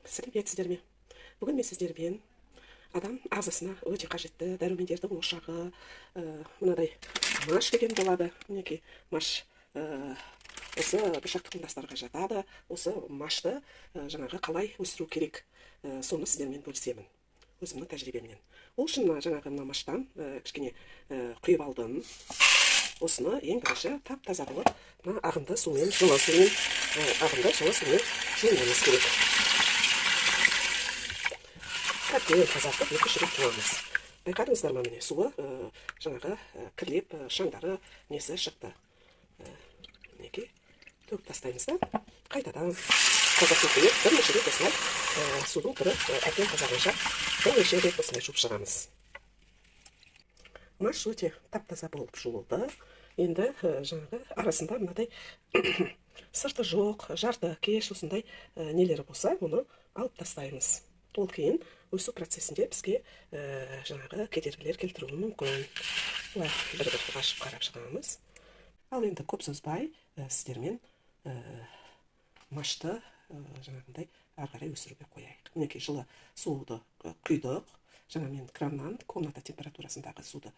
Сәлеметсіздер ме? Бүгін мен сіздермен адам ағзасына өте қажетті дәрумендердің ошағы, мынадай маш деген болады. Мінекей маш, осы бұршақ тұқымдастарға жатады. Осы машты жаңағы қалай өсіру керек, соны сіздермен бөлісемін өзімнің тәжірибемнен. Ол үшін мына жаңағы мына маштан кішкене құйып алдым. Осыны ең бірінші тап-таза қылып мына ағынды сумен, жылы сумен, ағынды жылы сумен жуынуымыз керек. Әбден тазартып 2-3 рет жуамыз. Байқадыңыздар ма, міне суы жаңағы кірлеп, шаңдары несі шықты. Мінекей төгіп тастаймыз да қайтадан таза су құйып бірнеше рет осылай судың түрі әбден тазарғанша бірнеше рет осылай жуып шығамыз. Маш өте тап-таза болып жуылды. Енді жаңағы арасында мынадай сырты жоқ, жарты кеш осындай нелері болса, оны алып тастаймыз. Ол кейін өсу процесінде бізге жаңағы кедергілер келтіруі мүмкін. Былай бір-бір ашып қарап шығамыз. Ал енді көп созбай сіздермен машты жаңағындай ары қарай өсіруге қояйық. Мінекей жылы суды құйдық. Жаңа мен краннан комната температурасындағы суды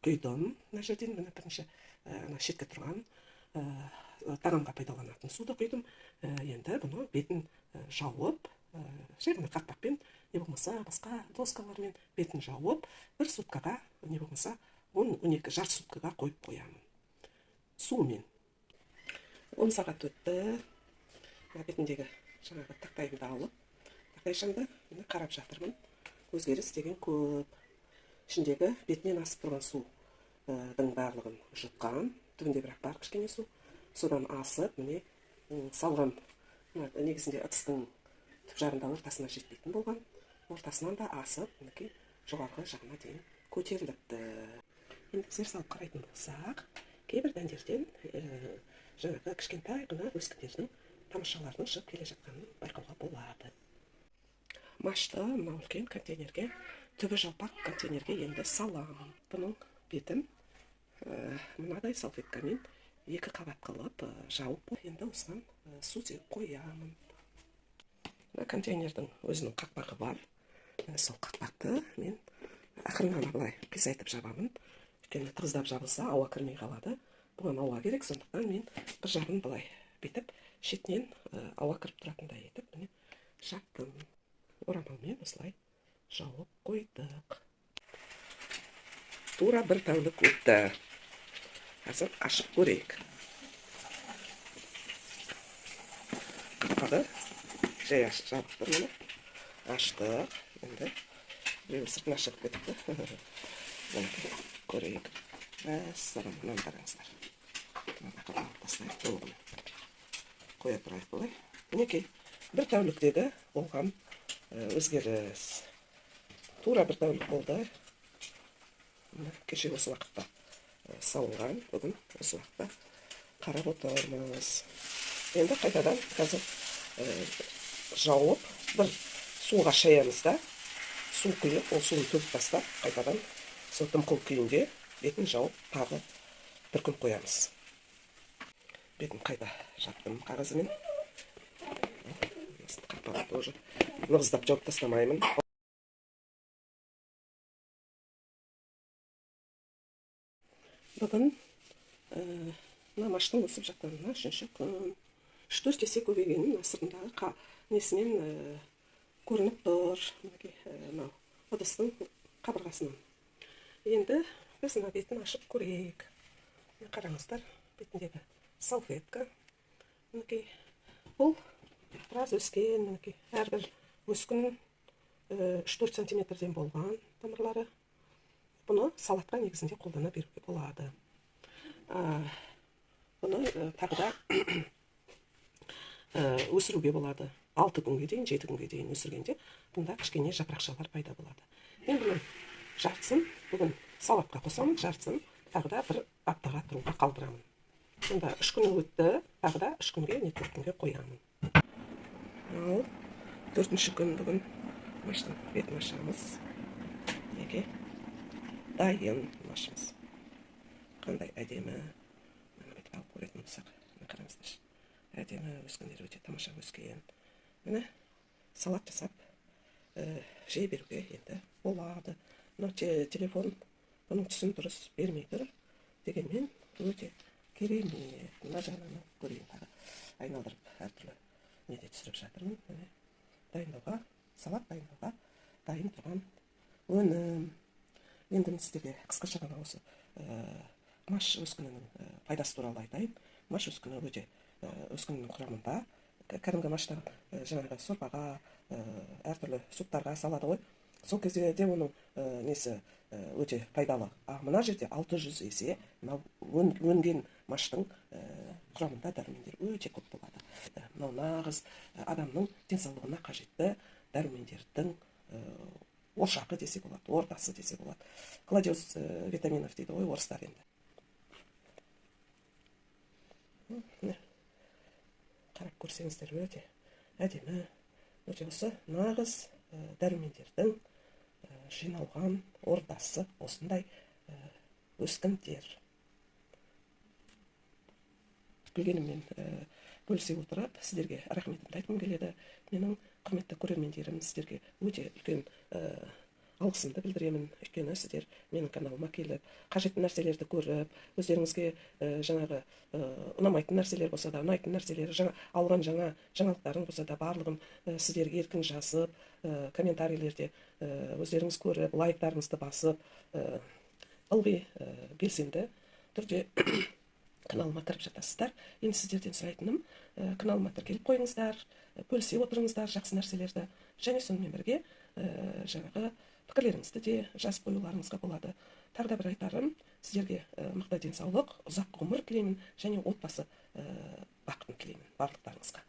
құйдым. Мына жерден міне бірінші ана шеткі тұрған тағамға пайдаланатын суды құйдым. Енді бұны бетін жауып, жай ғана қақпақпен, не болмаса басқа доскалармен бетін жауып, бір суткаға, не болмаса 10-12 жарты суткаға қойып қоямын. Сумен. 10 сағат өтті. Мына бетіндегі жаңағы тақтайымды алып, тақтайшамды міне қарап жатырмын. Өзгеріс деген көп. Ішіндегі бетінен асып тұрған судың барлығын жұтқан, түбінде бірақ бар кішкене су. Содан асып, міне салған, мына негізінде ыдыстың түп жағында ортасына жетпейтін болған. Ортасынан да асып, мінекей жоғарғы жағына дейін көтеріліпті. Енді зер салып қарайтын болсақ, кейбір дәндерден жаңағы кішкентай ғана өскіндердің тамыршаларының шығып келе жатқанын байқауға болады. Машты мынау үлкен контейнерге, түбі жалпақ контейнерге енді саламын. Бұның бетін мынадай салфеткамен 2 қабат қылып жауып, енді осыған су сеуіп қоямын. Мына контейнердің өзінің қақпағы бар. Міне сол қақпақты мен ақырын ғана былай қисайтып жабамын. Өйткені тығыздап жабылса ауа кірмей қалады. Бұған ауа керек, сондықтан мен бір жағын былай бүйтіп шетінен ауа кіріп тұратындай етіп міне жаптым. Орамалмен осылай жауып қойдық. Тура бір тәулік өтті. Қазір ашып көрейік. Қақпағы жай жабық тұр міне. Аштық. Енді біреуі сыртына шығып кетіпті. Мінекей көрейік. Мәссаған, мынаны қараңыздар. Мынаны алып тастайық толығымен. Қоя тұрайық былай. Мінекей бір тәуліктегі болған өзгеріс. Тура бір тәулік болды. Міне кеше осы уақытта салынған, бүгін осы уақытта қарап отырмыз. Енді қайтадан қазір жауып, бір суға шаямыз да, су құйып, ол суын төгіп тастап, қайтадан сол дымқыл күйінде бетін жауып, тағы бір күн қоямыз. Бетін қайта жаптым қағазымен. Қақпағын тоже нығыздап жауып тастамаймын. Бүгін мына маштың өсіп жатқанына 3-ші күн. 3-4 есе көбейгенін мына сыртындағы несінен көрініп тұр. Мінекей мынау ыдыстың қабырғасынан. Енді біз мына бетін ашып көрейік. Міне қараңыздар, бетіндегі салфетка. Мінекей бұл біраз өскен, мінекей әрбір өскін 3-4 сантиметрден болған тамырлары. Бұны салатқа негізінде қолдана беруге болады. Бұны тағы да өсіруге болады. 6 күнге дейін, 7 күнге дейін өсіргенде бұнда кішкене жапырақшалар пайда болады. Мен бұның жартысын бүгін салатқа қосамын, жартысын тағы да бір аптаға тұруға қалдырамын. Сонда 3 күн өтті, тағы да 3 күнге, не 4 күнге қоямын. Ал 4-ші күн бүгін маштың бетін ашамыз. Мінекей дайын машымыз. Қандай әдемі. Мына бүйтіп алып көретін болсақ, мына қараңыздаршы. Әдемі өскіндер, өте тамаша өскен. Міне Салат жасап жей беруге енді болады. Мынау телефон бұның түсін дұрыс бермей тұр, дегенмен өте керемет. Мына жағынан көрейін, тағы айналдырып әртүрлі неде түсіріп жатырмын. Міне, дайындауға, салат дайындауға дайын тұрған өнім. Енді мен сіздерге қысқаша ғана осы маш өскінінің пайдасы туралы айтайын. Маш өскіні өте өскіннің құрамында кәдімгі маштан жаңағы сорпаға, әртүрлі суптарға салады ғой. Сол кезде де оның несі өте пайдалы. А мына жерде 600 есе мынау өнген маштың құрамында дәрумендер өте көп болады. Мынау нағыз адамның денсаулығына қажетті дәрумендердің ошағы десе болады, ортасы десе болады. Кладез витаминов дейді ғой орыстар енді. Міне, қарап көрсеңіздер, өте әдемі, өте осы нағыз дәрумендердің жиналған ордасы осындай өскіндер. Білгеніммен бөлісе отырып, сіздерге рахметімді айтқым келеді. Менің құрметті көрермендерім, сіздерге өте үлкен алғысымды білдіремін. Өйткені сіздер менің каналыма келіп, қажетті нәрселерді көріп, өздеріңізге жаңағы ұнамайтын нәрселер болса да, ұнайтын нәрселер, алған жаңа жаңалықтарың болса да, барлығын сіздер еркін жазып, комментарийлерде өздеріңіз көріп, лайктарыңызды басып, ылғи белсенді түрде каналыма кіріп жатасыздар. Енді сіздерден сұрайтыным, каналыма тіркеліп қойыңыздар, бөлісе отырыңыздар жақсы нәрселерді, және сонымен бірге жаңағы пікірлеріңізді де жазып қоюларыңызға болады. Тағы да бір айтарым, сіздерге мықты денсаулық, ұзақ ғұмыр тілеймін және отбасы бақытын тілеймін барлықтарыңызға.